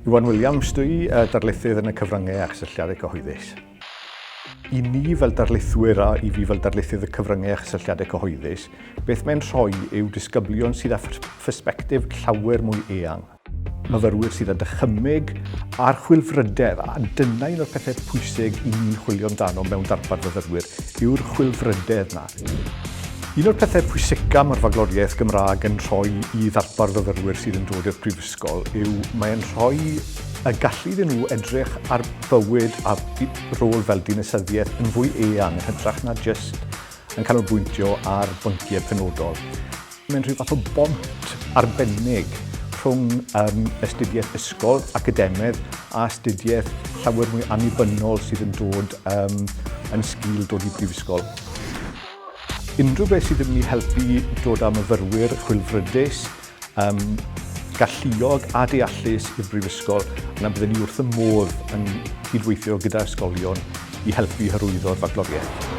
Iwan Williams dwi, darlithydd yn y cyfryngau a chysylltiadau cyhoeddus. I ni fel darlithwyr a i fi fel darlithydd y cyfryngau a chysylltiadau cyhoeddus, beth mae'n rhoi yw disgyblion sydd â phersbectif llawer mwy eang. Myfyrwyr sydd â dychymyg a'r chwilfrydedd, a dyna un o'r pethau pwysig i ni'n chwilio amdano mewn darpar fyfyrwyr, yw'r chwilfrydedd 'na. Un o'r pethau pwysica mae'r Fagloriaeth Gymraeg yn rhoi i ddarpar fyfyrwyr sydd yn dod i'r prifysgol yw mae'n rhoi y gallu iddyn nhw edrych ar fywyd a rôl fel dinasyddiaeth yn fwy eang yn hytrach na jyst yn canolbwyntio ar bynciau penodol. Mae'n rhyw fath o bont arbennig rhwng um, astudiaeth ysgol, academedd, a astudiaeth llawer mwy annibynnol sydd yn dod um, yn sgil dod i brifysgol. Unrhyw beth sydd yn mynd i helpu dod â myfyrwyr chwilfrydus, um, galluog a deallus i'r brifysgol, yna byddwn ni wrth y modd yn cydweithio gyda ysgolion i helpu hyrwyddo'r fagloriaeth.